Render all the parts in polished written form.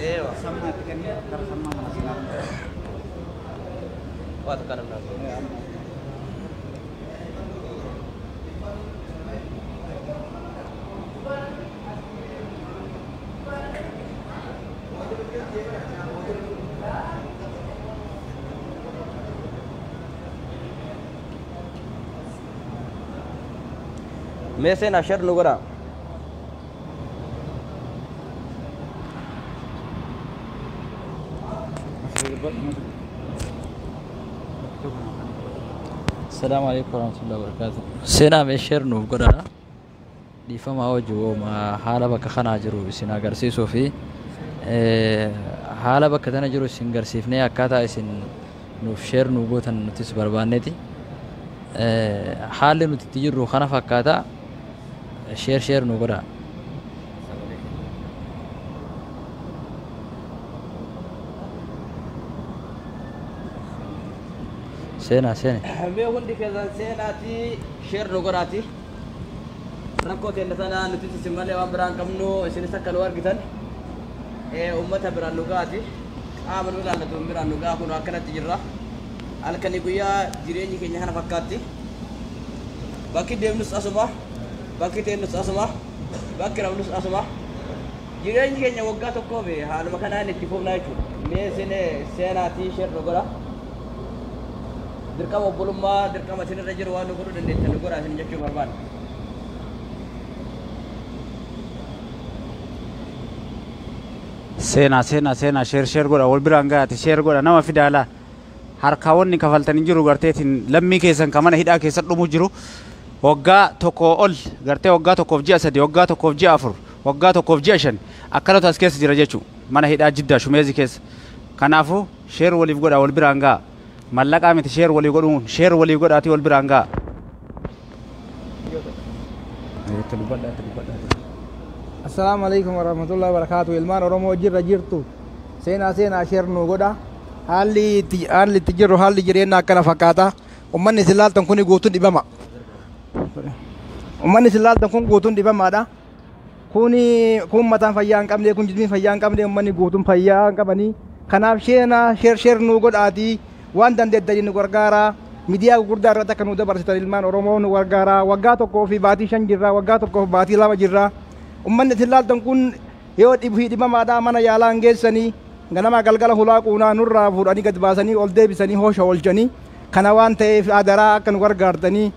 Eewa. Waa takka namni. Mee seenaa share nu godhaa. Assalamu alaikum warahmatullahi wabarakatuh. Seenaa mee share nuuf godhaa. Dhiifama hojii haala bakka kanaa jiru isin agarsiisuu fi haala bakka tana jiru isin garsiifnee akkaataa isin nuuf share nu gootan nutis barbaanneeti. Haalli nuti itti jirru kana fakkaata. Share share nu godhaa. Seenaa seene. Mee hundi keessan seenaatii share nu godhaati. Rakkoo keenya tana nuti isin malee waan biraan qabnu isinis akka nu argitan uummata biraan nu gahaati. Qaama nu ilaallatu biraan nu gahaa kun akkanatti jirra. Halkanii guyyaa jireenyi keenya kana fakkaatti. Bakki deemnus asuma, bakki teennus asuma, bakki rafnus asuma. Jireenyi keenya waggaa tokkoof haaluma kanaan itti fufnaa jechuudha. Mee isin seenaatii share nu godha. Dirqama obbolummaa dirqama isinirra jiru waan nu godhuu dandeettan nu godhaa isin jechuu barbaada. Seenaa seenaa seenaa, share share godha, wal biraan gahaati, share godha, nama fidaalaa. Harkaawwanni kafaltanii jiru garteetiin lammii keessan ka mana hidhaa keessa dhumu jiru waggaa tokko ol gartee, waggaa tokkoof ji'a 3, waggaa tokkoof ji'a 4, waggaa tokkoof ji'a 5 akkanatu as keessa jira jechuudha, mana hidhaa Jiddaa Shumeezii keessa. Kanaafuu share waliif godha, wal biraan gaha. Mallaqaa miti share walii godhuun, share walii godhaatii wal biraan gaha. Itti dubbadhaa, itti dubbadhaa. Assalaamu alaikum warahmatullahi wabarakatuh. Ilmaan Oromoo jirra jirtu. Seenaa seenaa, share nu godha. Haalli itti jirru, haalli jireenya akkana fakkaata. Uummanni isin laaltan kun guutuun dhibama. Uummanni isin laaltan kun guutuun dhibamaadha. Kuni kun mataan fayyaa hin qabne, kun jilbiin fayyaa hin qabne, uummanni guutuun fayyaa hin qabanii. Kanaaf seenaa share share nu godhaatii waan dandeettanii nu gargaaraa. Miidiyaa gurguddaa irratti akka nu dabarsitan ilmaan Oromoo nu gargaaraa. Waggaa tokkoo fi baatii 5 jirra, waggaa tokkoo fi baatii 2 jirra. Uummanni isin laaltan kun yoo dhibu dhibamaadhaa mana yaalaa hin geessanii, ganama galgala hulaa quunaa nurraa fuudhanii gad baasanii ol deebisanii hoosha oolchanii. Kana waan ta'eef adaraa akka nu gargaartanii,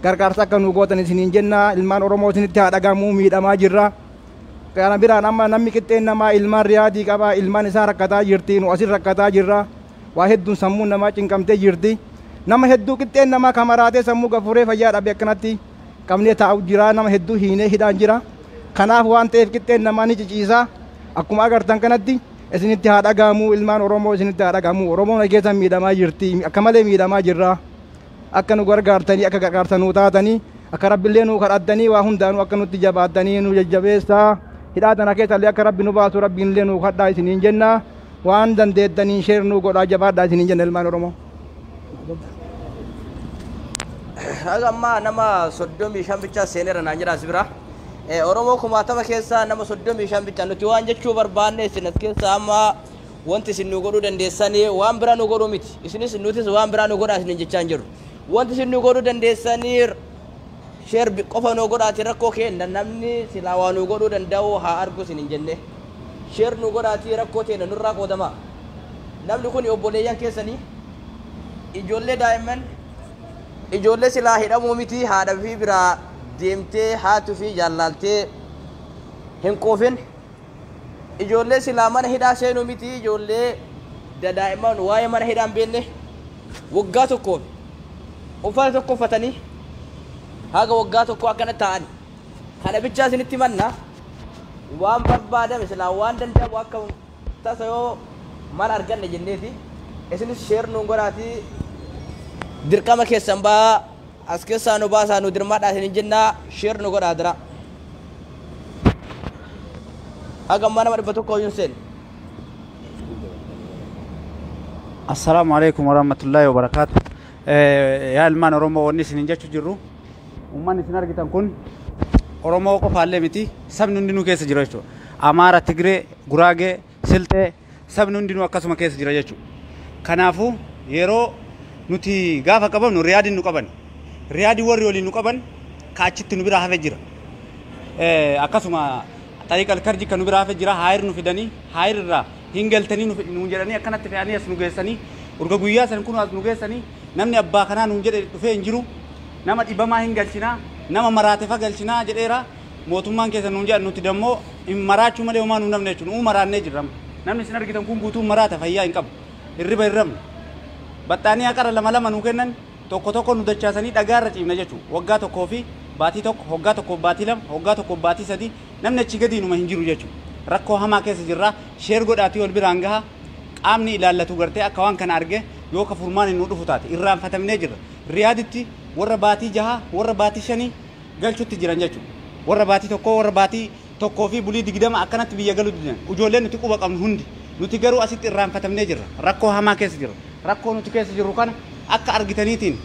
gargaarsa akka nu gootan isiniin jenna. Ilmaan Oromoo isinitti haa dhagahamuu, miidhamaa jirra. Kana biraan amma namni qixxeen namaa ilmaan riyaadii qaba, ilmaan isaa rakkataa jirti, nu asin rakkataa jirra. Waa hedduun sammuun namaa cinqamtee jirti. Nama hedduu qixxeen namaa kamaraatee sammuu gafuuree fayyaa dhabe akkanatti qabnee taa'u jira, nama hedduu hiinee hidhaan jira. Kanaaf waan ta'eef qixxeen namaa ni ciciisa. Akkuma agartan kanatti isinitti haa dhagahamuu, ilmaan Oromoo isinitti haa dhagahamuu. Oromoon keessan miidhamaa jirti, akka malee miidhamaa jirra. Akka nu gargaartanii, akka gargaarsa nuu taatanii, akka rabbillee nuu kadhattanii, waa hundaanuu akka nutti jabaattanii nu jajjabeessaa. Hidhaa tana keessallee akka rabbi nu baasu rabbiinillee nuu kadhaa isiniin jenna. Waan dandeettanii share nuu godhaa, jabaadhaa isiniin jenna ilmaan Oromoo. Haga ammaa nama 35 bichaa seeneera naan jedha as bira. Oromoo kumaatama keessaa nama 35 bichaa. Nuti waan jechuu barbaanne isin as keessa amma wanti isin nu godhuu dandeessanii waan biraa nu godhuu miti. Isinis nutis waan biraa nu godhaa isinin jechaa hin jirru. Wanti isin nu godhuu dandeessanii share qofa nu godhaati, rakkoo keenya namni silaa waa nu godhuu danda'u haa argu isin hin jenne. Share nu godhaati rakkoo teenya nurraa qoodamaa. Namni kun obboleeyyan keessanii, ijoollee daa'imman, ijoollee silaa hidhamuu miti haadha fi biraa deemtee haatu fi jaallaaltee hin quufin, ijoollee silaa mana hidhaa seenuu miti, ijoollee daa'imman waa'ee mana hidhaa hin beekne waggaa tokkoof uffata tokko uffatanii haga waggaa tokko akkana ta'an. Kana bichaa isinitti manna waan barbaadame silaa waan danda'amu akka tasa yoo mana arganne jenneeti isinis share nuun godhaatii dirqama keessan baa, as keessaa nu baasaa, nu dirmaadhaa isinin jennaa, share nu godhaa dira. Haga ammaa nama 100 iyyuu hin seenne. Assalaamu alaikum warahmatullahi wabarakaatu. Yaa ilmaan Oromoo, wanni isinin jechuu jirru, uummanni isin argitan kun Oromoo qofaallee miti, sabni hundinuu keessa jira jechuudha. Amaara, Tigree, Guraagee, Silxee sabni hundinuu akkasuma keessa jira jechuudha. Kanaafuu yeroo nuti gaafa qabamnu Riyaadiin nu qaban. Riyaadii warri waliin nu qaban ka achitti nu bira hafe jira. Akkasuma Xariiqa Alkarji kan nu bira hafe jira. Haayir nu fidanii haayir irraa hin galtanii nu jedhanii akkanatti fe'anii as nu geessanii urga guyyaa san kun as nu geessanii namni abbaa kanaa nuun jedhe dhufee hin jiru. Nama dhibamaa hin galchinaa, nama maraatefa galchinaa jedheera. Mootummaan keessa nuun jedhan nuti dammoo hin maraachuu malee homaa nuun namne jechuudha. Uu maraannee jirra. Namni isin argitan kun guutuun maraata, fayyaa hin qabu. Hirriba hin rabne. Baxxaanii haqara lama lama nuu kennan, tokko tokko nu dachaasanii dhagaarra ciifna jechuudha. Waggaa tokkoo fi baatii 1, waggaa 1 baatii 2, waggaa 1 baatii 3 namni achi gadi numa hin jiru jechuudha. Rakkoo hamaa keessa jirra. Share godhaatii wal biraan gaha. Qaamni ilaallatu gartee akka waan kana arge yoo ka furmaan nu dhufu taate irraanfatamnee jirra. Riyaaditti warra baatii 6, warra baatii 5 galchutti jiran jechuudha. Warra baatii 1, warra baatii 1 fi bulii 20 akkanatti biyya galuu didan. Ijoolleen nuti quba qabnu hundi. Nuti garuu asitti irraanfatamnee jirra. Rakkoo hamaa keessa jirra. Rakkoo nuti keessa jirru kana akka argitaniitiin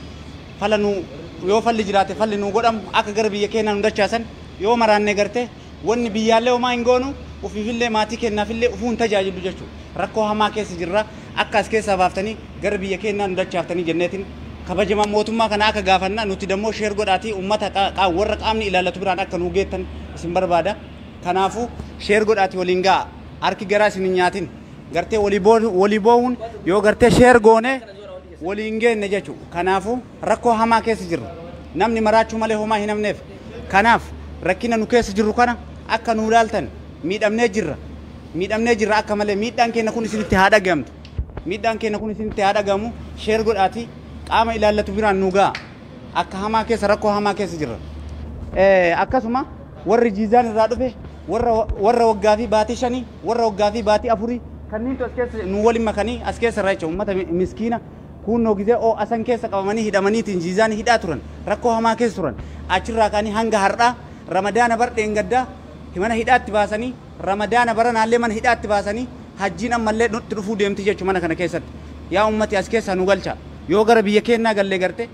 fala nu yoo falli jiraate falli nu godhamu, akka gara biyya keenyaa nu dachaasan. Yoo maraannee gartee wanni biyyaallee homaa hin goonu, ufiifillee maatii kennaafillee ufuu hin tajaajilu jechuudha. Rakkoo hamaa keessa jirra. Akka as keessaa baaftanii gara biyya keenyaa nu dachaaftanii jenneetiin kabajamaa mootummaa kana akka gaafanna. Nuti dammoo share godhaatii uummata warra qaamni ilaallatu biraan akka nu geettan isin barbaada. Kanaafuu share godhaatii waliin ga'a. Harki garaa isin hin nyaatin. Gartee walii boo'uun yoo gartee share goone waliin geenne jechuudha. Kanaafuu rakkoo hamaa keessa jirra. Namni maraachuu malee homaa hin hafneef. Kanaaf rakkina nu keessa jirru kana akka nu ilaaltan miidhamnee jirra. Miidhamnee jirra akka malee. Miidhaan keenya kun isinitti haa dhagahamtu. Miidhaan keenya kun isinitti haa dhagahamu. Share godhaatii qaama ilaallatu biraan nu ga'a. Akka hamaa keessa rakkoo hamaa keessa jirra. Akkasuma warri Jiizaan irraa dhufe, warra waggaa fi baatii 5, warra waggaa fi baatii 4 kanneentu as keessa nu waliin makanii as keessa irraa jechuudha. Uummata miskiina kunnoo gizee oo asan keessa qabamanii hidhamaniitiin Jiizaan hidhaa turan, rakkoo hamaa keessa turan. Achirraa kaanii hanga har'aa Ramadaana bar dheengaddaa mana hidhaatti baasanii, Ramadaana baranaallee mana hidhaatti baasanii, hajjiin ammallee nutti dhufuu deemti jechuudha mana kana keessatti. Yaa ummati, as keessaa nu galcha. Yoo gara biyya keenyaa gallee garte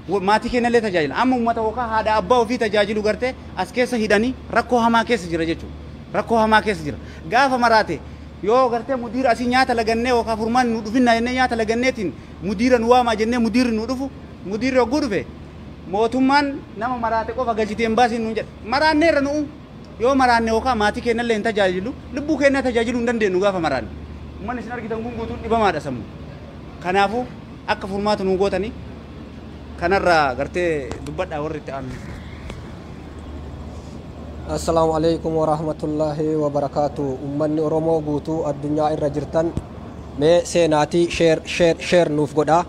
maatii keenyallee tajaajila. Amma uummata yookaan haadha abbaa ofii tajaajilu garte as keessa hidhanii rakkoo hamaa keessa jira jechuudha. Rakkoo hamaa keessa jira. Gaafa maraate yoo gartee mudiira asii nyaata lagannee yookaan furmaan nu dhufinna jennee nyaata laganneetiin mudiira nu waamaa jennee mudiirri nu dhufu, mudiirri hogguu dhufe mootummaan nama maraate qofa galchitee hin baasiin nuun jedha. Maraanneerra nu'u. Yoo maraanne yookaan maatii keenyallee hin tajaajilu, lubbuu keenya tajaajiluu hin dandeenyu gaafa maraanne. Uummanni isin argitan kun guutuun dhibamaadha sammuu. Kanaafuu akka furmaata nuu gootanii kanarraa gartee dubbadhaa warri itti aanu. Assalaamu alaikum warahmatullaahi wabarakaatu. Ummanni Oromoo guutuu addunyaa irra jirtan, mee seenaatii share share share nuuf godha.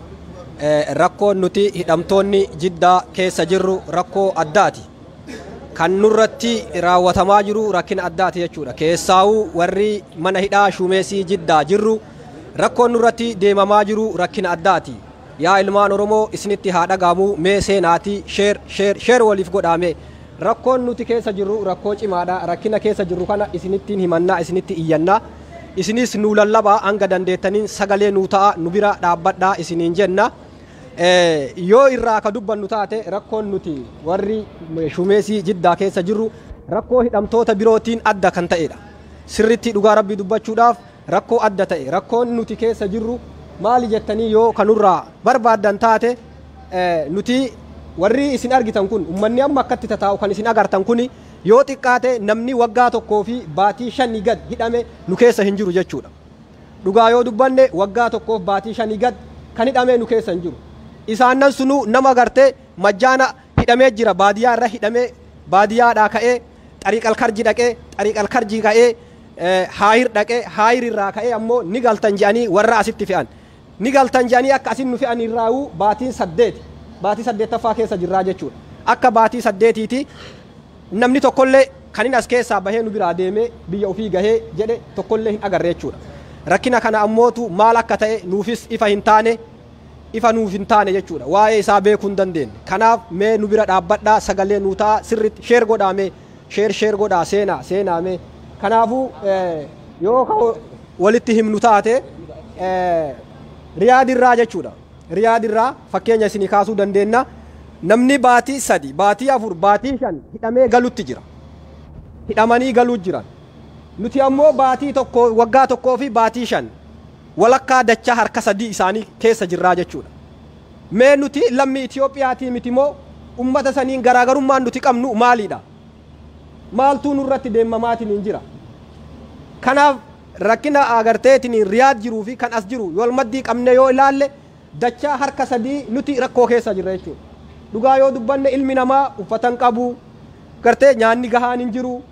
Rakkoon nuti hidhamtoonni Jiddaa keessa jirru rakkoo addaati. Kan nurratti raawwatamaa jiru rakkina addaati jechuudha. Keessaawuu warri mana hidhaa Shumeesii Jiddaa jirru rakkoon nurratti deemamaa jiru rakkina addaati. Yaa ilmaan Oromoo, isinitti haa dhagaamu. Mee seenaatii share share share waliif godhaame. Rakkoon nuti keessa jirru rakkoo cimaadha. Rakkina keessa jirru kana isinittiin himannaa, isinitti iyyannaa. Isinis nu lallabaa, hanga dandeettaniin sagalee nuu ta'a, nu bira dhaabbadhaa isiniin jenna. Yoo irraa ka dubbannu taate, rakkoon nuti warri Shumeesii Jiddaa keessa jirru rakkoo hidhamtoota birootiin adda kan ta'edha. Sirritti dhugaa Rabbii dubbachuudhaaf rakkoo adda ta'e. Rakkoon nuti keessa jirru maali jettanii yoo kanurraa barbaaddan taate, nuti warri isin argitan kun, ummanni amma akkatti tataa'u kan isin agartan kun, yoo xiqqaate namni waggaa 1 fi baatii 5 gad hidhame nu keessa hin jiru jechuudha. Dhugaa yoo dubbanne waggaa 1f baatii 5 gad kan hidhame nu keessa hin jiru. Isaannan sunuu nama gartee majjaana hidhamee jira, baadiyyaa irra hidhamee, baadiyyaadhaa ka'ee Xariiqal Karji dhaqee, Xariiqal Karjii ka'ee Haayir dhaqee, Haayir irraa ka'ee ammoo ni galtan jedhanii warra asitti fe'an. Ni galtan jedhanii akka asin nu fe'an irraa'uu baatiin 8, baatii saddeettaffaa keessa jirraa jechuudha. Akka baatii 8ti namni tokkollee kan inni as keessaa bahee nu biraa deemee biyya ofii gahee jedhe tokkollee hin agarre jechuudha. Rakkina kana ammootu maal akka ta'e nuufis ifa hin taane, ifa nuuf hin taane jechuudha. Waa'ee isaa beekuu hin dandeenye. Kanaaf mee nu bira dhaabbadhaa, sagalee nuu ta'a, sirriitti share godhaa, mee share share godhaa, seenaa seenaa mee. Kanaafuu yoo walitti himnu taate, Riyaadirraa jechuudha. Riyaadirraa fakkeenya isinii kaasuu dandeenya. Namni baatii 3, baatii 4, baatii 5 hidhamee galutti jira. Hidhamanii galuu jiran. Nuti ammoo baatii tokko, waggaa tokkoo fi baatii 5, walakkaa dachaa harka sadii isaanii keessa jirraa jechuudha. Mee nuti lammii Itiyoophiyaatii miti moo? Ummata saniin garaagarummaan nuti qabnu maaliidha? Maaltuu nurratti deemamaatiin hin jira? Kanaaf rakkina agarteetiin Riyaad jiruu fi kan as jiru wal maddii qabne yoo ilaalle, dachaa harka sadii nuti rakkoo keessa jirra jechuudha. Dhugaa yoo dubbanne, ilmi namaa uffata hin qabu, gartee nyaanni gahaan hin jiru,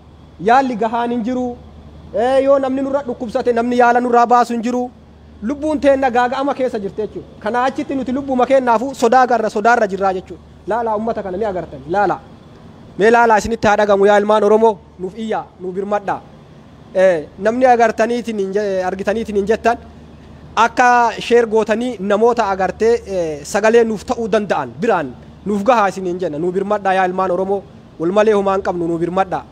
yaalli gahaan hin jiru, yoo namni nurra dhukkubsate namni yaala nurraa baasu hin jiru. Lubbuun teenna gaaga'ama keessa jirti jechuudha. Kanaa achitti nuti lubbuma keennaafuu sodaa garra sodaarra jirraa jechuudha. Laalaa, ummata kana ni agartan, laalaa. Mee laalaa, isinitti haa dhagamu. Yaa ilmaan Oromoo, nuuf iyyaa, nu birmadhaa. Namni agartaniitiin argitaniitiin hin jettan, akka share gootanii namoota agartee sagalee nuuf ta'uu danda'an biraan nuuf gahaa isiniin jenna. Nu birmadhaa, yaa ilmaan Oromoo, wal malee homaa hin qabnu. Nu birmadhaa,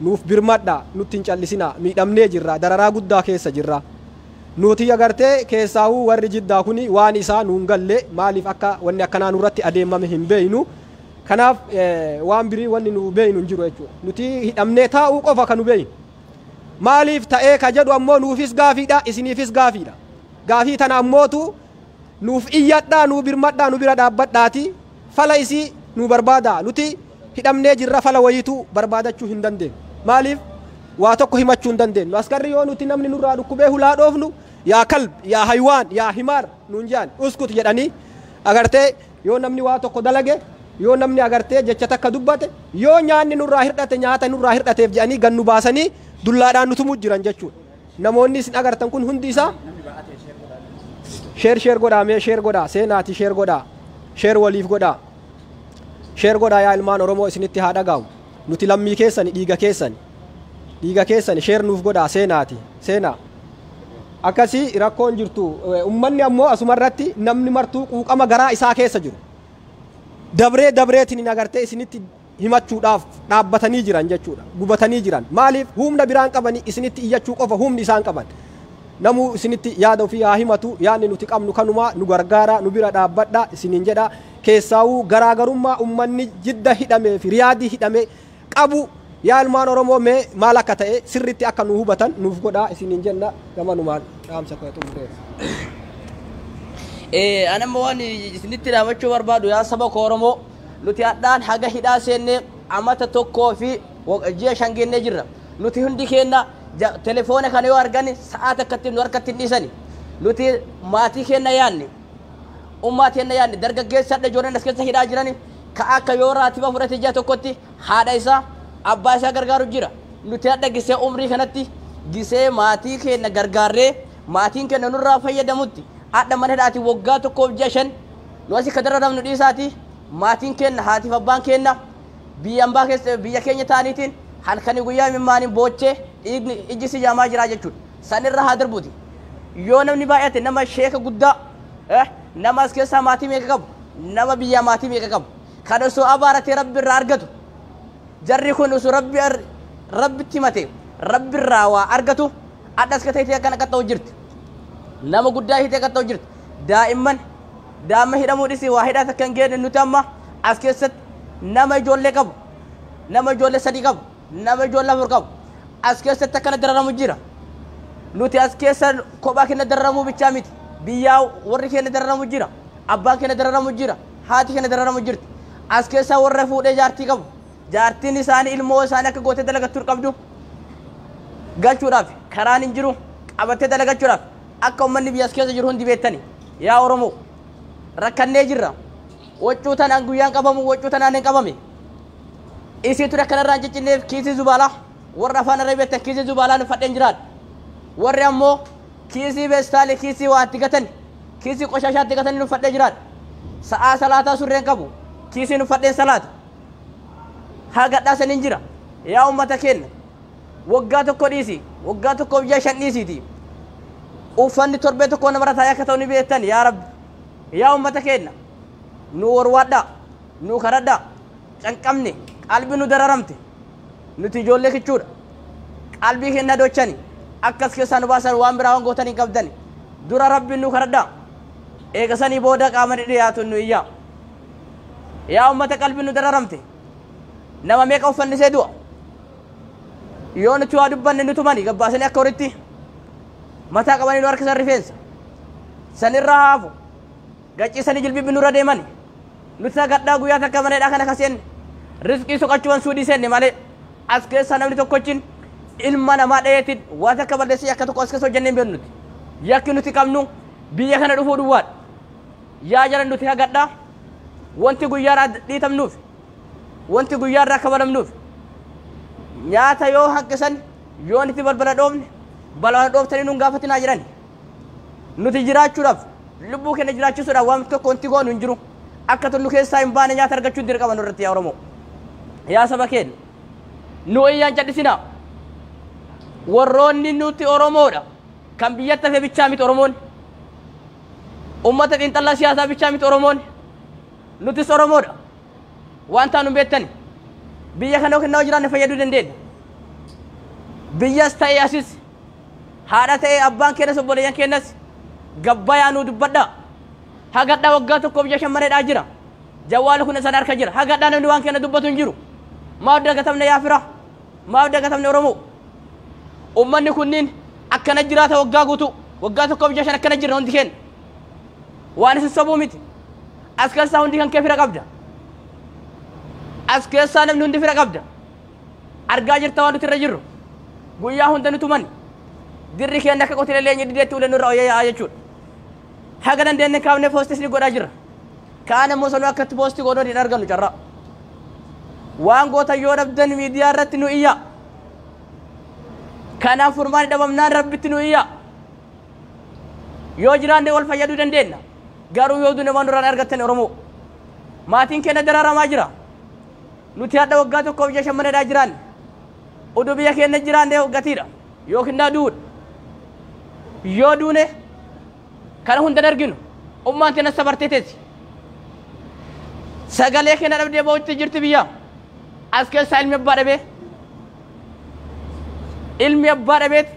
nuuf birmadhaa, nutti hin callisinaa. Miidhamnee jirra, dararaa guddaa keessa jirra. Nuti agartee keessaawuu warri Jiddaa kuni waan isaa nuun galle, maaliif akka wanni akkanaa nurratti adeemame hin beeynu. Kanaaf waan birii wanni nu beeynu hin jiru jechuudha. Nuti hidhamnee taa'uu qofa kan nu beeynu. Maaliif ta'ee ka jedhu ammoo nuufis gaafiidha, isiniifis gaafiidha. Gaafii tana ammootu nuuf iyyadhaa, nuu birmadhaa, nu bira dhaabbadhaati fala isii nu barbaada. Nuti hidhamnee jirra, fala wayiitu barbaadachuu hin dandeenyu. Maaliif waa tokko himachuu hin dandeenyu? Askarri yoo nuti namni nurraa dhukkubee hulaa dhoofnu, "Yaa كلب, yaa حيوان, yaa حمار" nuun jedhan, "اسكت" jedhanii agartee. Yoo namni waa tokko dalage, yoo namni agartee jecha takka dubbate, yoo nyaanni nurraa hir'ate, nyaata nurraa hir'ateef jedhanii gannu baasanii dullaadhaan nutumuu jiran jechuudha. Namoonni isin agartan kun hundi isaa share share godhaa, mee share godhaa, seenaati share godhaa, share waliif godhaa, share godhaa. Yaa ilmaan Oromoo, isinitti haa dhagaa'u. Nuti lammii keessani, dhiiga keessani, dhiiga keessani. Share nuuf godhaa, seenaati, seenaa. Akkasii rakkoon jirtu. Ummanni ammoo asumarratti namni martuu quuqama garaa isaa keessa jiru dabree dabreetiin hin agartee isinitti himachuudhaaf dhaabbatanii jiran jechuudha. Gubatanii jiran. Maaliif? Humna biraan qabanii, isinitti iyyachuu qofa humni isaan qaban. Namuu isinitti yaada ofii haa himatu. Yaadni nuti qabnu kanumaa. Nu gargaara, nu bira dhaabbadha isiniin jedha. Keessaawuu garaagarummaa ummanni Jidda hidhamee fi Riyaadii hidhame qabu, yaa ilmaan Oromoo, mee maal akka ta'e sirritti akka nu hubatan nuuf godhaa isiniin jenna. Gamanumaan dhaamsa koo xumureera. Anamma waan isinitti dhaamachuu barbaadu, yaa saba koo Oromoo, nuti hadhaan haga hidhaa seennee amata 1 fi ji'a 5 geennee jirra. Nuti hundi keenya telefoona kana yoo argan sa'aa takkatti nu harkatti hin dhiisani. Nuti maatii keenya yaanne, ummaa keenya yaanne, dargaggeessa hadha ijoolleen as keessa hidhaa jirani ka akka yoo raatiba fudhate ji'a tokkotti haadha isaa, abbaa isaa gargaaru jira. Nuti hadha gisee umrii kanatti, gisee maatii keenya gargaarree maatiin keenya nurraa fayyadamutti, hadha mana hidhaati waggaa 1f ji'a 5 nu asii ka dararamnu dhiisaati, maatiin keenya, haatiif abbaan keenya biyya ambaa keessa biyya keenya ta'aniitiin halkanii guyyaa imimmaaniin boochee dhiigni ijji si jaamaa jira jechuudha. Sanirra haa darbuuti. Yoo namni baay'ate, nama sheeka guddaa, nama as keessaa maatii meeqa qabu, nama biyyaa maatii meeqa qabu, kan osoo abaaratee Rabbi irraa argatu, jarri kun osoo Rabbi Rabbitti himate Rabbi irraa waa argatu, adda as ta'e akkana qaxxa'u jirti. Nama guddaa hiitee qaxxa'u jirti. Daa'imman daa'ima hidhamuu dhisi, waa hidhaa takka hin geenne. Nuti amma as keessatti nama ijoollee qabu, nama ijoollee sadii qabu, nama ijoollee afur qabu as keessatti akkana dararamu jira. Nuti as keessa kophaa keenya dararamuu bichaa miti. Biyyaa warri keenya dararamu jira. Abbaan keenya dararamu jira. Haati keenya dararamu jirti. As keessa warra fuudhee jaartii qabu. Jaartiin isaanii ilmoo isaanii akka gootee dalagattuu qabdu galchuudhaaf karaan hin jiru, qabattee dalagachuudhaaf. Akka uummanni biyya as keessa jiru hundi beektani. Yaa Oromoo, rakkannee jirra. Waccuu tanaan guyyaan qabamu, waccuu tanaan hin qabame. Isii ture akkanarraa hin ciccinneef kiisii zubaalaa, warra afaan irra beektan, kiisii zubaalaa nu fadheen jiraadha. Warri ammoo kiisii beestaalee, kiisii waa itti gatan, kiisii qoshaashaa itti gatanii nu fadhee jiraadha. Sa'aa salaataa surreen qabu, kiisii nu fadheen salaata. Hagadhaa saniin jira. Yaa uummata keenya, waggaa tokko dhiisi, waggaa 1f ji'a 5 dhiisiiti. Uffanni torbee tokko namarra taa'ee akka ta'u ni beektan. Yaa Rabbi. Yaa uummata keenya, nu warwaadhaa, nu kadhadhaa, canqabne, qalbii nu dararamte. Nuti ijoollee kichuudha. Qalbii keenya dochani akkas keessaa nu baasan, waan biraa waan gootan hin qabdani. Dura Rabbiin nu kadhadhaa. Eega sanii booda qaama dhiyaatu nu iyyaa. Yaa uummata qalbii nu dararamte. Nama meeqa uffannisee du'a? Yoo nuti waa dubbanne nu tumani gabbaasanii akka horitti mataa qabanii nu harkisan rifeensa. Sanirraa haafu gacciisanii jilbibbi nurra deemani. Nuti sagadhaa guyyaa takka mana hidhaa kana kaseenne rizqii soqachuwan suudii seenne malee as keessaa namni tokkochin ilma namaa dhayeetiin waa takka balleessee yakka tokko as keessa hojjennee hin beeknu nuti. Yakki nuti qabnu biyya kana dhufuu duwwaadha. Yaa jala nuti hagadhaa wanti guyyaarraa dhiitamnuuf wanti guyyaarraa kabalamnuuf nyaata yoo hanqisan yoo nuti balbala dhoofne balbala dhooftanii nuun gaafatinaa jiran. Nuti jiraachuudhaaf lubbuu keenya jiraachisuudhaaf waan tokko wanti goonu hin jiru. Akka tollu keessaa hin baane nyaata argachuun dirqama nurratti yaa Oromoo. Yaa saba keenya nu iyyaan callisinaa. Warroonni nuti Oromoodha. Kan biyyatti hafe bichaa miti Oromoon. Uummata xiinxallaa siyaasaa bichaa miti Oromoon. Nutis Oromoodha. Waan taanu hin beektani. Biyya kana yookiin jiraanne fayyaduu dandeenya. Biyyas ta'e asis haadha ta'e abbaan keenyas obboleeyyan keenyas gabbayaa nuu dubbadhaa. Hagadhaa waggaa tokkoof ji'a shan mana hidhaa jira. Jawwaala kun isaan harka jira. Hagadhaa namni waan keenya dubbatu hin jiru. Maaf dagatamne yaa fira? Maaf dagatamne Oromoo? Uummanni kunniin akkana jiraata waggaa guutuu. Waggaa tokkoof ji'a shan akkana jira hundi keenya. Waan isin sobuu miti. As keessaa hundi kan kee fira qabda. As keessaa namni hundi fira qabda. Argaa jirta waan nuti irra jirru. Guyyaa hunda nu tuman. Dirri keenya akka qotilee leenyi dideetti ulee nurra ooyyaa yaa'a jechuudha. Haga dandeenye kaafnee poostis ni godhaa jirra. Kaan ammoo sanuu akkatti poostii godhuu hin argannu carraa. Waan goota yoo dhabdan miidiyaa irratti nu iyya. Kanaaf furmaanni dhabamnaan rabbitti nu iyya. Yoo jiraanne wal fayyaduu dandeenya. Garuu yoo duune waan duraan argattan Oromoo. Maatiin keenya dararamaa jira. Nuti hadha waggaa tokkoof ji'a shan mana hidhaa jiraanne. Oduu biyya keenya jiraanne gatiidha. Yookiin naa du'uudha. Yoo duune kana hunda arginu. Ummaan teenya sabartee teessi. Sagalee keenya dhabdee ba'utti jirti biyya. As keessaa ilmi abbaa dhabee. Ilmi abbaa dhabeet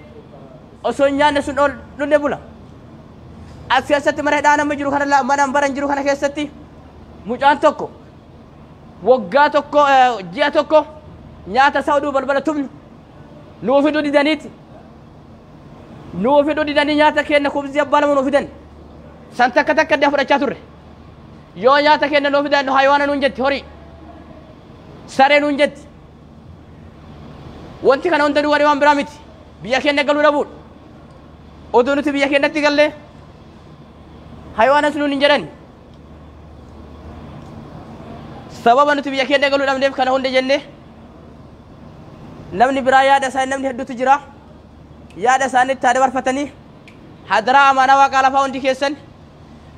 osoo hin nyaanne sun ol dhunne bula. As keessatti mana hidhaa nama jiru kana mana baran jiru kana keessatti mucaan tokko waggaa tokko ji'a tokko nyaata isaa oduu balbala tumnu nuu fiduu didaniiti. Nuu fiduu didanii nyaata keenya kubzii abbaa lama nuu fidan. San takka takka adda fudhachaa turre. Yoo nyaata keenya nuu fidan hayawaana nuun jetti horii. Saree nuun jetti. Wanti kana hunda duwwaa waan biraa miti. Biyya keenya galuu dhabuudha. Oduu nuti biyya keenyatti gallee hayawaanas nuun hin jedhani. Sababa nuti biyya keenya galuu dhabneef kana hunda jennee namni biraa yaada isaanii namni hedduutu jira. Yaada isaaniitti haa dabarfatanii hadaraa amaanaa waaqaa lafaa hundi keessan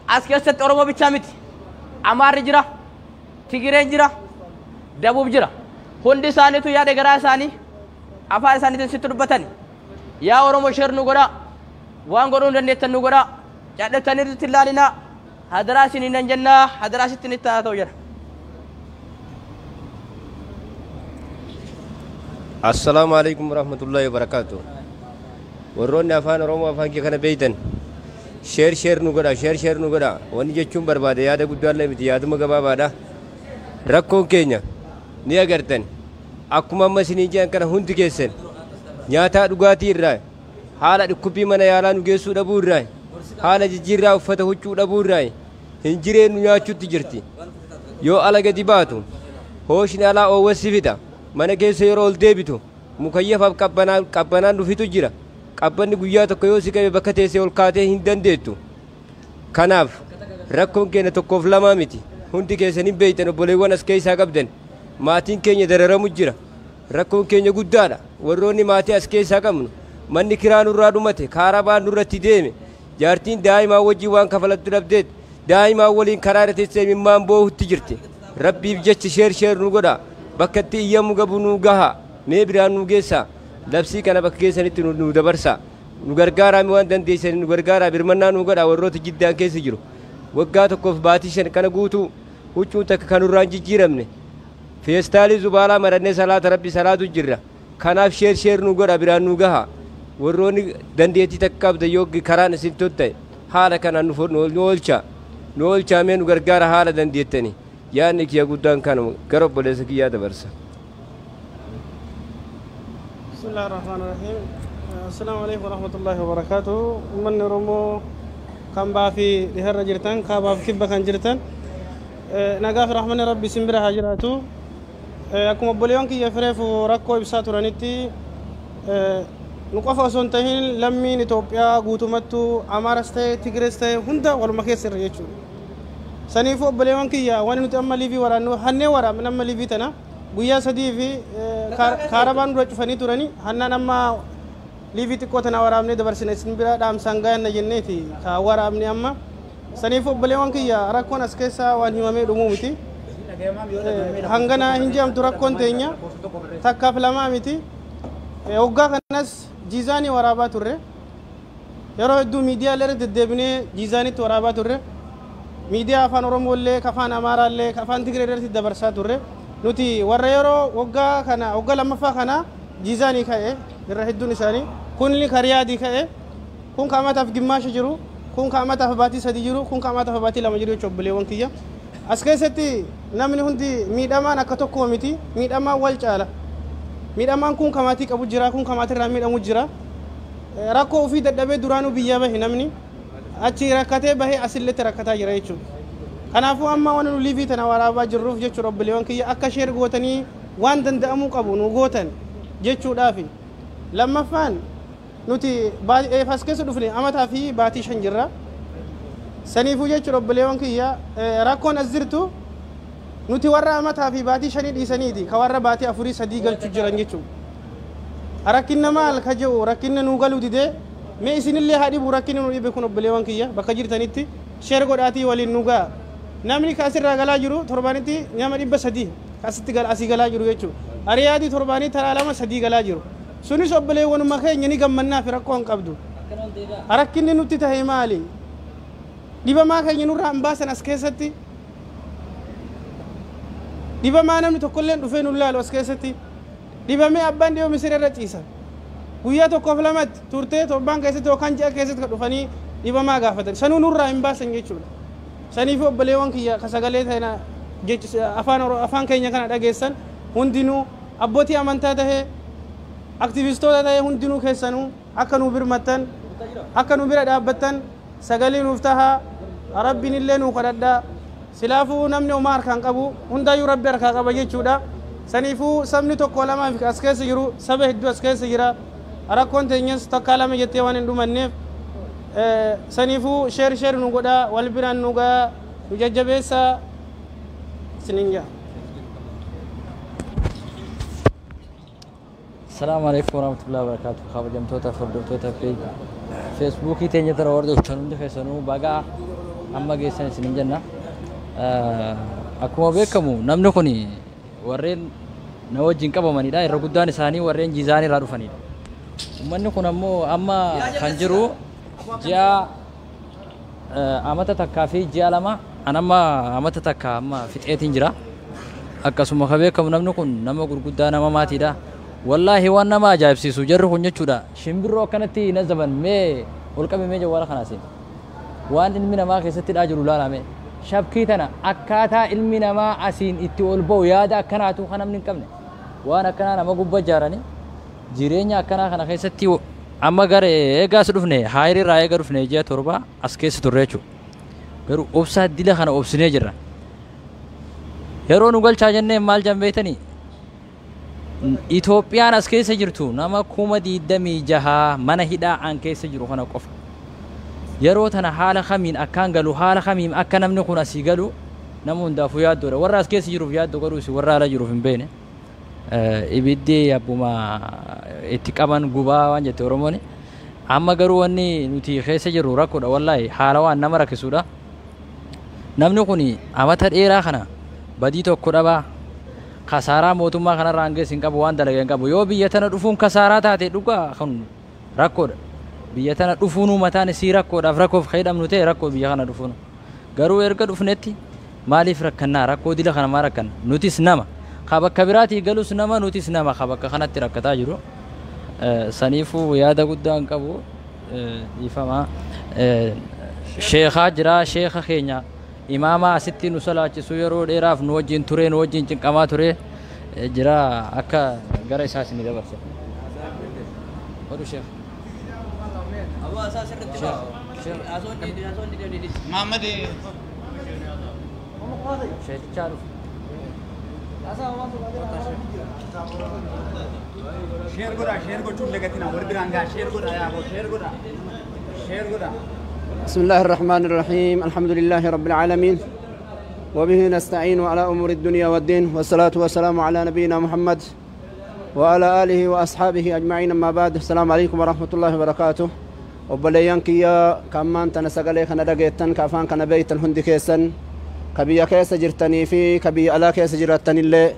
as keessatti Oromoo bichaa miti. Amaarri jira, Tigireen jira, Dabuub jira. Hundi isaaniitu yaada garaa isaanii afaan isaaniitiin sitti dubbatani. Yaa Oromoo share nu godhaa. Waan godhuu hin dandeettan nu godhaa. Cadhattanii itti ilaalinaa. Hadaraa isiniin nan jennaa. Hadaraa sitti ni haa ta'u jedha. Assalaamu alaikum warahmatullahi wabarakatuh. Warroonni afaan Oromoo afaan kee kana beeytan share share nu godha, share share nu godha. Wanni jechuun barbaade yaada guddaallee miti, yaaduma gabaabaadha. Rakkoon keenya ni agartan. Akkuma amma isiniin jedhan kana hundi keessan nyaataa dhugaatii irraa haala dhukkubbii mana yaalaa nu geessuu dhabuu irraa haala jijjiirraa uffata huccuu dhabuu irraa hin jireenyu nyaachuutti jirti. Yoo ala gadi baatu hooshni alaa oowwassi fida. Mana keessa yeroo ol deebitu mukayyafaaf qabbanaan dhufitu jira. Qabbanni guyyaa tokko yoo si qabe bakka teessee ol kaatee hin dandeettu. Kanaaf rakkoon keenya tokkoof lamaa miti. Hundi keessan hin beeytan obboleewwan as keessaa qabdan. Maatiin keenya dararamu jira. Rakkoon keenya guddaadha. Warroonni maatii as keessaa qabnu manni kiraa nurraa dhumate, kaarabaan nurratti deeme. Jaartiin daa'imaa wajjin waan kafalattu dhabdeet daa'imaa waliin karaa irra teessee imimmaan boohutti jirti. Rabbiif jecha share share nu godha. Bakka itti iyyamu gabu nu gaha. Mee biraan nu geessa. Labsii kana bakka keessanitti nu dabarsa. Nu gargaaraa waan dandeessan nu gargaaraa birmannaa nu godha warroota jiddaan keessa jiru. Waggaa tokkoof baatii shan kana guutuu huccuun takka kan nurraa hin jijjiiramne. Feestaalii zubaalaa marannee salaata rabbi salaatu jirra. Kanaaf share share nu godha biraan nu gaha. Warroonni dandeettii takka qabda yoo karaan isin totta'e haala kanaan nu oolcha. Nu oolchaa mee nu gargaara haala dandeettani. Yaadni kiyya guddaan kanuma gara obboleessa kiyyaa dabarsa. الله الرحمن الرحيم. السلام عليكم ورحمة الله وبركاته. Ummanni Oromoo kan baa fi dhiharra jirtan, kaabaaf kibba kan jirtan, nagaa fi rahmanni Rabbi isin bira haa jiraatu. Akkuma obboleewwan kiyya fireefu rakkoo ibsaa turanitti, nu qofa osoo hin tahin lammiin Itoophiyaa guutumattuu, Amaaras ta'e Tigirees ta'e, hunda waluma keessa irra jechuudha. Saniifuu obboleewwan kiyya, wanni nuti amma live waraannu, hannee waraabne amma live tana guyyaa 3 fi kaarabaan dura cufanii turanii, hannaan amma live xiqqoo tana waraabnee dabarsine, isin bira dhaamsaan gayanna jenneeti ka waraabne amma. Saniifuu obboleewwan kiyya, rakkoon as keessaa waan himamee dhumuu miti. Hangana hin jedhamtu, rakkoon teenya takkaaf lamaa miti. Waggaa kanas Jiizaanii waraabaa turre. Yeroo hedduu miidiyaalee irra deddeebinee Jiizaanitti waraabaa turre. Miidiyaa afaan Oromoo illee, ka afaan Amaaraa illee, ka afaan Tigree irratti dabarsaa turre. Nuti warra yeroo waggaa kana, waggaa lammaffaa kana Jiizaanii ka'e irra hedduun isaanii, kun ka Riyaadii ka'e, kun ka amataaf gimmaasha jiru, kun ka amataaf baatii 3 jiru, kun ka amataaf baatii 2 jiru jechuudha. Obboleewwan kiyya, as keessatti namni hundi miidhamaan akka tokkoo miti, miidhamaan wal caala. Miidhamaan kun ka maatii qabu jira, kun ka maatirraa miidhamu jira. Rakkoo ofii dadhabee duraanuu biyya bahe, namni achi rakkatee bahee asilletti rakkataa jira jechuudha. Kanaafuu amma waan nu live tana waraabaa jirruuf jechuudha, obboleewwan kiyya, akka share gootanii waan danda'amuu qabu nu gootan jechuudhaafi. Lammaffaan, nuti as keessa dhufne amataa fi baatii 5 jirra. Saniifuu jechuudha, obboleewwan kiyya, rakkoon as jirtu nuti warra amataa fi baatii 5 dhiisaniiti ka warra baatii 4 3 galchuu jiran jechuudha. Rakkinna maal ka jedhu, rakkinna nuu galuu didee, mee isinillee haa dhibu rakkinni nu dhibe kun. Obboleewwan kiyya, bakka jirtanitti share godhaatii waliin nu ga'a. Namni ka asirraa galaa jiru torbaanitti nama 300 ka asitti asii galaa jiru jechuudha. Ariyaadii torbaanii taraa lama sadii galaa jiru. Sunis obboleewwanuma keenya, ni gammannaa fi rakkoo hin qabdu. Rakkinni nutti tahe maali? Dhibamaa keenya nurraa hin baasan as keessatti. Dhibamaa namni tokkollee dhufee nu laalu as keessatti. Dhibamee abbaan dhibame misir irra ciisa. Guyyaa tokkoof lamatti turtee torbaan keessatti yookaan ji'a keessatti kan dhufanii dhibamaa gaafatan. Sanuu nurraa hin baasan jechuudha. Saniif obboleewwan kiyya, ka sagalee tana afaan afaan keenya kana dhageessan hundinuu, abbootii amantaa tahee, aktivistoota tahee, hundinuu keessanuu akka nu birmattan, akka nu bira dhaabbattan, sagalee nuuf tahaa, Rabbiin illee nuu kadhadhaa. Silaafuu namni homaa harkaan qabu, hundaayyuu Rabbi harkaa qaba jechuudha. Saniifuu sabni tokko lamaa fi as keessa jiru, saba hedduu as keessa jira. Rakkoon teenyas takkaa lama jettee waan hin dhumanneef, saniifuu share share nu godhaa, wal biraan nu gahaa, nu jajjabeessaa isiniin jedha. Assalamu alaikum warahmatullahi wabarakatuh. Kabajamtoota hordoftoota Facebookii teenya tana hordoftan hundi keessanuu, bagaa amma geessan isinin jenna. Akkuma beekamu namni kun warreen na wajjin qabamanidha. Irra guddaan isaanii warreen Jiizaan irraa dhufanidha. Uummanni kun ammoo amma kan jiru ji'a amata takkaa fi ji'a 2, an amma amata takka amma fixeetiin jira. Akkasuma kan beekamu namni kun nama gurguddaa, nama maatiidha. Wallaahi waan nama ajaa'ibsiisu jarri kun jechuudha. Shimbirroo akkanatti nazaban, mee ol qabe, mee jawwaala kanaa seen. Waan ilmi namaa keessatti hidhaa jiru ilaalame. Shabkii tana akkaataa ilmi namaa asiin itti ol ba'u yaada akkanaatu kan namni hin qabne. Waan akkanaa nama gubbaa ijaaranii jireenya akkanaa kana keessatti amma gara eegaas dhufne, haayirii irraa eega dhufne ji'a 7 as keessa turre jechuudha. Garuu obsaa dila kana obsinee jirra. Yeroo nu galchaa jennee maal jan beektanii? Itoophiyaan as keessa jirtu nama 26,000 mana hidhaa an keessa jiru kana qofa. Yeroo tana haala kamiin akkaan galu, haala kamiin akka namni kun asii galu nama hundaafuu yaaddoodha. Warra as keessa jiruuf yaaddoo garuu isin warra ala jiruuf hin beekne. Ibiddi abbuma itti qaban gubaa waan jette Oromoon. Amma garuu wanni nuti keessa jirru rakkoodha, wallaahi haala waan nama rakkisuudha. Namni kun amata dheeraa kana badii tokko dhabaa, kasaaraa mootummaa kanarraa hangeessi hin qabu, waan dalagee hin qabu. Yoo biyya tana dhufuun kasaaraa taate, dhugaa kun rakkoodha. Biyya tana dhufuun mataan isii rakkoodhaaf, rakkoof fayyadamnu ta'e, rakkoo biyya kana dhufuun. Garuu erga dhufnetti maaliif rakkannaa? Rakkoo dila kana maa rakkanna? Nutis nama. Ka bakka biraatii galus nama, nutis nama ka bakka kanatti rakkataa jiru. Saniifuu yaada guddaa hin qabu, dhiifama. Sheekaa jira, sheeka keenya imaama asitti nu salaachisu, yeroo dheeraaf nu wajjin ture, nu wajjin cinqamaa ture jira, akka gara isaas ni dabarsa. Oduu sheekh. Aboo asaa sirriitti haasoo didee. Mahammad. Sheetichaa dhufe. Share godha, share gochuun dagatina wal biraan gaa, share godha, yaaboo share godha, share godha. بسم الله الرحمن الرحيم، الحمد لله رب العالمين، وبه نستعين على أمور الدنيا والدين، والصلاة والسلام على نبينا محمد وعلى آله وأصحابه أجمعين، أما بعد، السلام عليكم ورحمة الله وبركاته. Obboleeyyan kiyya kammaan tana sagalee kana dhageettan, ka afaan kana beeytan hundi keessan, ka biyya keessa jirtanii fi ka biyya alaa keessa jiraattanillee,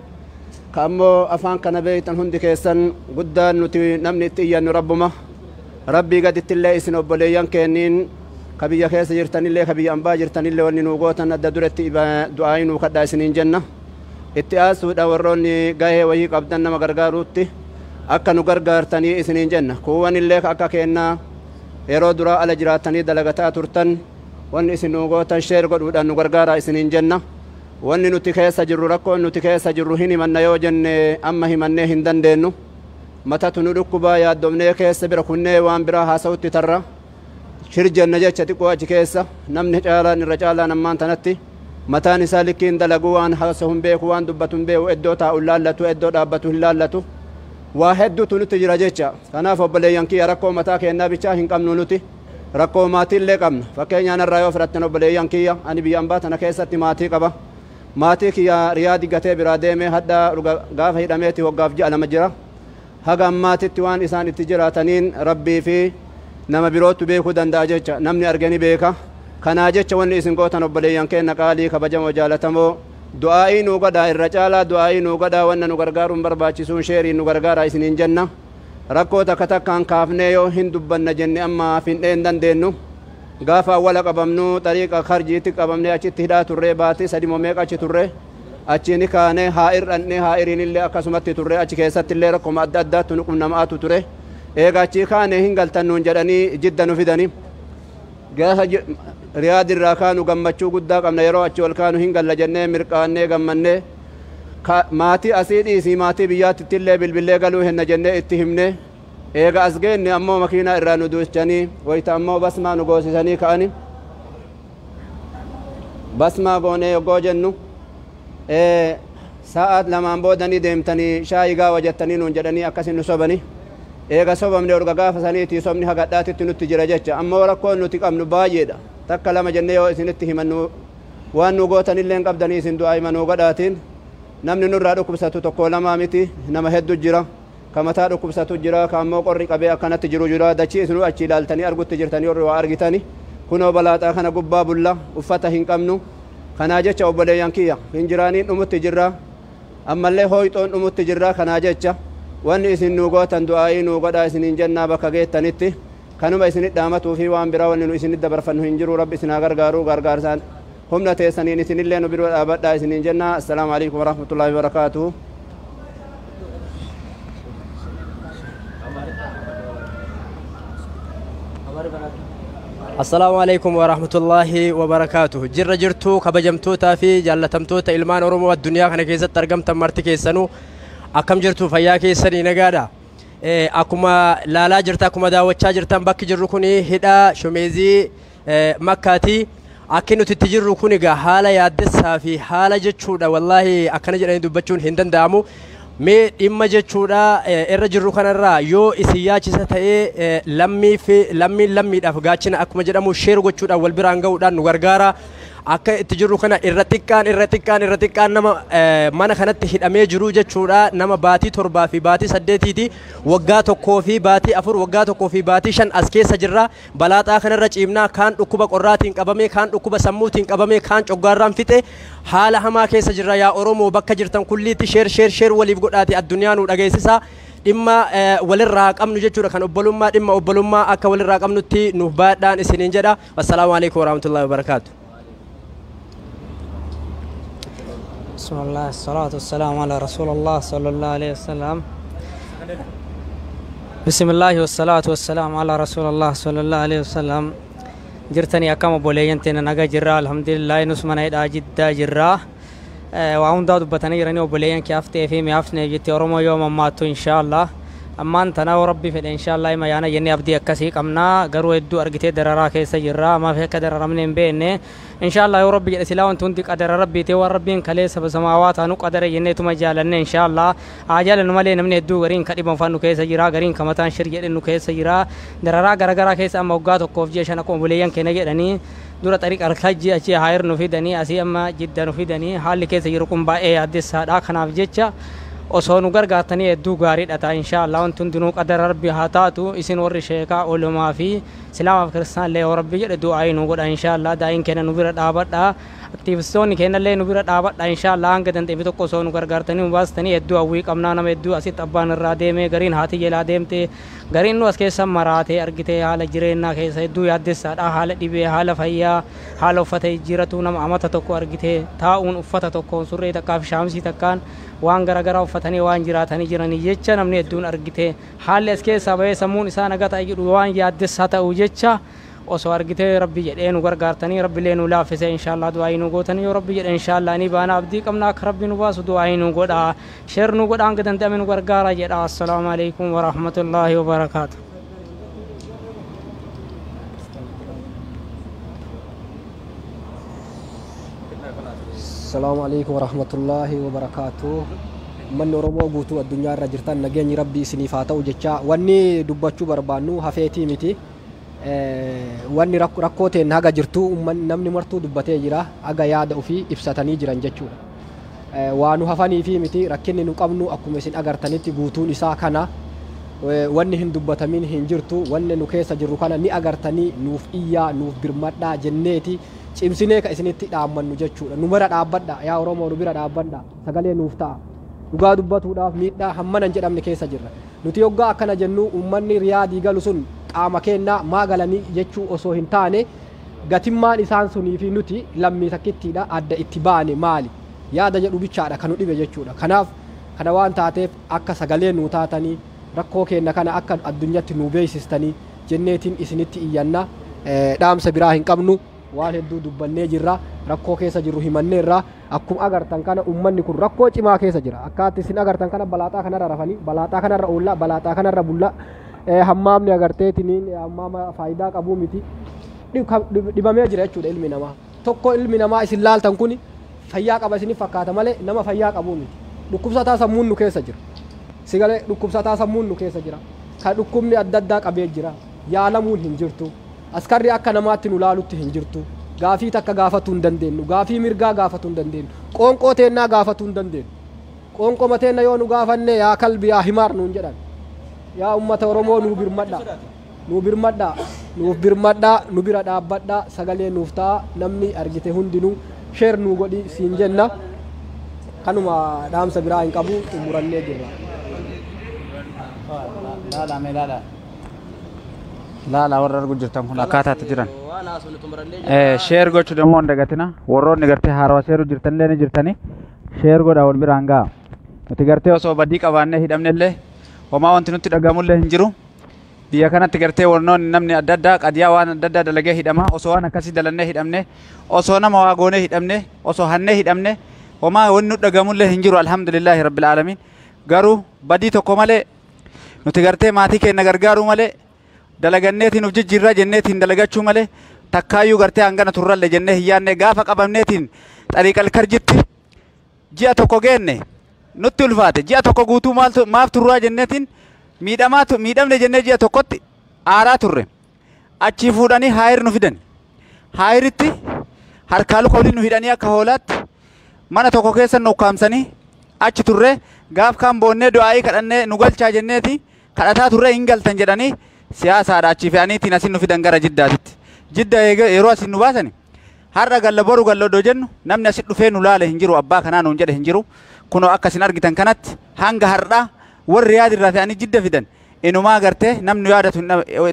ka ammoo afaan kana beeytan hundi keessan, guddaan nuti namni itti iyyannu rabbuma. Rabbii gadittillee isin obboleeyyan keenniin, ka biyya keessa jirtanillee, ka biyya ambaa jirtanillee, wanni nuu gootan adda duratti du'aayii nuu kadhaa isiniin jenna. Itti aasuudha warroonni gahee wayii qabdan nama gargaaruutti akka nu gargaartanii isiniin jenna. Kuuwanillee akka keennaa yeroo duraa ala jiraatanii dalagataa turtan, wanni isin nuu gootan share godhuudhaan nu gargaaraa isiniin jenna. Wanni nuti keessa jirru, rakkoon nuti keessa jirru, hin himanna yoo jenne amma himannee hin dandeenyu. Matatu nu dhukkubaa, yaaddomnee keessa bira kunnee waan biraa haasa'utti tarra shir jenna jecha. Xiqqoo achi keessa namni caalaan, irra caalaan ammaan tanatti mataan isaa likkiin dalaguu, waan haasa'u hin beeku, waan dubbatu hin beeku, iddoo taa'u hin laallatu, iddoo dhaabbatu hin laallatu. Waa hedduutu nutti jira jecha. Kanaaf obboleeyyan kiyya, rakkoo mataa keennaa bichaa hin qabnu, nuti rakkoo maatiillee qabna. Fakkeenyaan irraa yoo fudhattan, obboleeyyan kiyya, ani biyya ambaa tana keessatti maatii qaba. Maatii kiyya Riyaadi gatee biraa deemee hadda gaafa hidhameeti waggaaf ji'a 2 jira. Haga ammaatitti waan isaan itti jiraataniin rabbii fi nama birootu beekuu danda'a jecha. Namni argani beeka. Kanaa jecha wanni isin gootan, obboleeyyan keenna qaalii kabajamoo jaalatamoo, du'aa'ii nuu godhaa, irra caalaa du'aa'ii nuu godhaa. Wanna nu gargaaruun barbaachisuun sheeriin nu gargaaraa isiniin jenna. Rakkoo takka takkaan kaafnee yoo hin dubbanna jenne amma fin'ee hin dandeenyu. Gaafa awwala qabamnu xariiqa Karjiitti qabamnee achitti hidhaa turree, baatii 3 moo meeqa achi turre. Achiin kaanee haa ir'anne, haa iriinillee akkasumatti turre. Achi keessatti illee rakkoma adda addaatti nu qunnamaatu ture. Eega achii kaanee hin galtan nuun jedhanii Jidda nu fidani. Gaafa Riyaad irraa kaanu gammachuu guddaa qabna. Yeroo achi ol kaanu hin galla jennee mirqaannee gammannee, maatii asii dhiisii maatii biyyaatti illee bilbillee galuu henna jennee itti himne. Eega as geenne ammoo makiinaa irraa nu duuchanii, wayita ammoo basmaa nu goosisanii ka'ani. Basmaa goonee yoggoo jennu, sa'aat lamaan boodanii deemtanii shaayii gaawa jettanii nuun jedhanii akkasin nu sobani. Eega sobamne orga gaafa saniitii sobni hagadhaatitti nutti jira jecha. Ammoo rakkoon nuti qabnu baay'eedha. Takka lama jennee yoo isinitti himannu, waan nu gootanillee hin qabdanii. Isin du'aa himanuu godhaatiin. Namni nurraa dhukkubsatu tokko lamaa miti, nama hedduu jira. Ka mataa dhukkubsatu jira, ka ammoo qorri qabee akkanatti jiru jira. Dachii isinuu achi ilaaltanii argutti jirtanii, warri waa argitani. Kunoo balaaxaa kana gubbaa bulla, uffata hin qabnu. Kanaa jecha obboleeyyan kiyya, hin jiraaniin dhumutti jirra, ammallee hooyxoon dhumutti jirra. Kanaa jecha wanni isin nuu gootan du'aa'ii nuu godhaa isiniin jennaa. Bakka geettanitti kanuma isinit dhaamatuu fi waan biraa wanni nu isinit dabarfannu hin jiru. Rabbi isin haa gargaaruu. Gargaarsaan humna teessaniin isinillee nu biroo dhaabadhaa isiniin jennaa. Assalaamu alaikum warahmatullaahi wabarakaatuhu. Assalaamu alaikum warahmatullaahi wabarakaatuh. Jirra jirtuu, kabajamtootaa fi jaallatamtoota ilmaan Oromoo addunyaa kana keessatti argamtan marti keessanuu, akkam jirtu? Fayyaa keessanii, nagaadha? Akkuma laalaa jirta, akkuma daawwachaa jirtan, bakki jirru kun hidha Shumeezii Makkaati. Akki nuti itti jirru kun egaa haala yaaddessaa fi haala jechuudha, wallaahi akkana jedhanii dubbachuun hin danda'amu. Mee dhimma jechuudha irra jirru kanarraa yoo isin yaachisa ta'ee, lammii fi lammiin lammiidhaaf gaachina akkuma jedhamu, share gochuudhaan wal biraan ga'uudhaan nu gargaara. Akka itti jirru kana irra xiqqaan, irra xiqqaan, irra xiqqaan nama mana kanatti hidhamee jiru jechuudha nama baatii 7 fi baatii 8ti, waggaa 1 fi baatii 4, waggaa 1 fi baatii 5 as keessa jirra. Balaaxaa kanarra ciimnaa, kaan dhukkuba qorraatiin qabamee, kaan dhukkuba sammuutiin qabamee, kaan coggaarraan fixe, haala hamaa keessa jirra. Yaa Oromoo, bakka jirtan kulliitti share, share, share waliif godhaati addunyaa nu dhageessisa. Dhimma walirraa qabnu jechuudha kan obbolummaa, dhimma obbolummaa akka walirraa qabnutti nuuf baadhaan isiniin jedha. Wassalaamu alaikum warahmatullahi wabarakaatu. بسم الله، الصلاة والسلام على رسول الله صلى الله عليه وسلم. بسم الله والصلاة والسلام على رسول الله صلى الله عليه وسلم. Jirtanii, akkam obboleeyyan teena? Naga jirra, alhamdulillah. Nus mana hidhaa Jiddaa jirra. Waa hundaa dubbatanii jiranii obboleeyyan kee. Haftee fi mi'aafne jetti Oromoo yoo mammaattu. Inshaallah Ammaan tana yoo Rabbi fedhe inshaallah ima yaana jennee abdii akkasii qabna. Garuu hedduu argitee dararaa keessa jirra. Maaf akka dararamne hin beekne. Inshaallah yoo Rabbi jedhe silaa wanti hundi qadara Rabbiiti, waan Rabbiin kaleessa samaawaa taanu qadara jenneetuma jaalanne. Inshaallah haa jaalannu malee namni hedduu gariin ka dhiban nu keessa jira, gariin ka mataan shir jedhe nu keessa jira. Dararaa garagaraa keessa amma waggaa 1 fi ji'a 5 akkuma buleeyyan keenya jedhanii dura xariiqa alkajji achi haayir nu fidanii, asii amma Jidda nu fidanii, haalli keessa jiru kun baay'ee yaaddessaadha. Kanaaf jecha osoo nu gargaartanii hedduu gaariidha ta'a. Inshaallah wanti hundinuu qadara Rabbi haa taatu. Isin warri sheekaa olumaa fi islaamaaf kiristaan illee yoo Rabbi jedhe du'aa nu godha. Inshaallah daa'iin keenya nu bira dhaabadha, aktiivistoonni keenya illee nu bira dhaabadha. Inshaallah hanga dandeenye tokko osoo nu gargaartanii nu baastanii hedduu hawwii qabnaa. Nama hedduu asitti abbaan irraa deeme, gariin haati jalaa deemte, gariin nu as keessa maraatee argitee. Haala jireenyaa keessa hedduu yaaddessaadha. Haala dhibee, haala fayyaa, haala uffata jijjiiratu, nama amata tokko argitee taa'uun uffata tokkoon, surree takkaa fi shaamsii takkaan waan garaagaraa uffatanii waan jiraatanii jiranii jecha namni hedduun argitee haalli as keessaa bahee sammuun isaa nagaa ta'e jedhu waan yaaddessaa ta'u jecha osoo argitee Rabbi jedhee nu gargaartanii, Rabbilee nu laaffise, inshaallah du'aa nu gootanii, yoo Rabbi jedhe inshaallah ni baana, abdii qabna. Akka Rabbi nu baasu du'aa nu godha, share nu godha, hanga danda'ame nu gargaara jedha. Assalaamu alaikum warahmatullaahi wabarakaatu. Salaamu alaikum warahmatullaahi wabarakaatu. Uummanni Oromoo guutuu addunyaa irra jirtan, nageenyi Rabbii isiniif haa ta'u jecha wanni dubbachuu barbaannu hafeetii miti. Wanni rakkoo teen haga jirtu uummanni namni martuu dubbatee jira, haga yaada ofii ibsatanii jiran jechuudha. Waa nu hafanii fi miti, rakkinni nu qabnu akkuma isin agartanitti guutuun isaa kana. Wanni hin dubbatamin hin jirtu. Wanni nu keessa jirru kana ni agartanii, nuuf iyyaa, nuuf birmadhaa jenneeti cimsinee ka isinitti dhaammannu jechuudha. Nu bira dhaabbadha, yaa Oromoo, nu bira dhaabbadha, sagalee nuuf ta'a. Dhugaa dubbatuudhaaf miidhaa hammana hin jedhamne keessa jirra. Nuti yoggaa akkana jennu uummanni Riyaadii galu sun qaama kennaa maa galanii jechuu osoo hin taane, gatimmaan isaan sunii fi nuti lammii takkittiidha adda itti baane maali yaada jedhu bichaadha kan nu dhibe jechuudha. Kanaaf kana waan taateef akka sagalee nuu taatanii, rakkoo keenya kana akka addunyatti nu beeksistanii jenneetiin isinitti iyyanna. Dhaamsa biraa hin qabnu. Waan hedduu dubbannee jirra, rakkoo keessa jirru himanneerra. Akkuma agartan kana uummanni kun rakkoo cimaa keessa jira. Akkaatti isin agartan kana balaaxaa kanarra rafanii, balaaxaa kanarra oollaa, balaaxaa kanarra bullaa, hammaamni agarteetiniin hammaama faayidaa qabuu miti, dhibamee jira jechuudha. Ilmi namaa tokko, ilmi namaa isin laaltan kun fayyaa qaba isinif fakkaata malee nama fayyaa qabuu miti. Dhukkubsataa sammuun nu keessa jira. Sigalee dhukkubsataa sammuun nu keessa jira, kan dhukkubni adda addaa qabee jira. Yaalamuun hin jirtu. Askarri akka namaatti nu laalutti hin jirtu. Gaafii takka gaafatuu hin dandeenyu, gaafii mirgaa gaafatuu hin dandeenyu, qoonqoo teennaa gaafatuu hin dandeenyu. Qoonqoo teenna yoo nu gaafanne "yaa kalbi, yaa himaar" nuun jedhan. Yaa ummata Oromoo, nuu birmadha, nuu birmadha, nuuf birmadha, nu bira dhaabbadha, sagalee nuuf ta'a. Namni argite hundinuu share nuu godhi siin jenna. Kanuma, dhaamsa biraa hin qabu, xumurannee jirra. Laala mee, laala. Laala, warra argu jirtan kun akkaataatti jiran. Waan haasofne xumurannee. Share gochuu immoo hin dagatina. Warroonni gartee haarawaa seeruu jirtanillee ni jirtani. Share godha, wal biraan ga'a. Nuti gartee osoo badii qabaannee hidhamnellee homaa wanti nutti dhagahamullee hin jiru. Biyya kanatti gartee warroonni namni adda addaa qadiyaa waan adda addaa dalagee hidhama. Osoo waan akkasii dalannee hidhamne, osoo nama waa goonee hidhamne, osoo hannee hidhamne, homaa wanni nutti dhagahamullee hin jiru. Alhamdulillaahi rabbil aalamiin. Garuu badii tokko malee nuti gartee maatii keenya gargaaruu malee, dalaganneetiin uf jijjiirraa jenneetiin dalagachuu malee, takkaayyuu gartee hangana turralle jennee hin yaadne. Gaafa qabamneetiin xariiqal karjitti ji'a tokko geenne nutti ulfaate. Ji'a tokko guutuu maaltu maaf turraa jenneetiin miidhamaa miidhamne jennee ji'a tokkotti aaraa turre. Achii fuudhanii haayir nu fidan. Haayiritti harkaa luka waliin nu hidhanii akka hoolaatti mana tokko keessa nu ukkaamsanii achi turre. Gaaf kaan boonnee du'aayii kadhannee nu galchaa jenneeti kadhataa turre, hin galtan jedhanii siyaasaadha achii fe'aniitiin asin nu fidan gara Jiddaatitti. Jidda yeroo asin nu baasani har'a galla, boru galla odoo jennu namni asit dhufee nu laale hin jiru, abbaa kanaa nuun jedhe hin jiru. Kunoo akka isin argitan kanatti hanga har'aa warri yaadirraa fe'anii Jidda fidan inumaa gartee namni nu yaadatu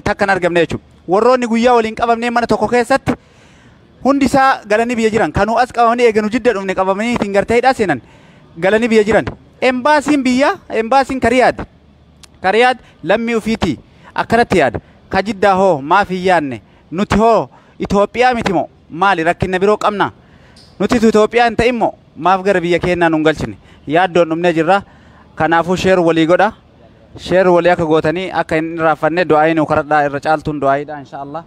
takka hin argamne jechuudha. Warroonni guyyaa waliin qabamnee mana tokko keessatti hundi isaa galanii biyya jiran, kanuu as qabamanii eeganu Jidda dhufne qabamanii ittiin gartee hidhaa seenan galanii biyya jiran. Embaasiin biyyaa, embaasiin Kariyaad, Kariyaad lammii ofiitii akkanatti yaada. Ka Jiddaa hoo maaf hin yaadne? Nuti hoo Itoophiyaa miti moo maali? Rakkina biroo qabna? Nuti Itoophiyaa hin ta'in moo maaf gara biyya keenyaa nun galchine? Yaaddoon dhumnee jirra. Kanaafuu share walii godha. Share walii akka gootanii akka hin irraanfanne, du'aayii nu kadhadhaa, irra caaltuun du'aayiidha insha Allah.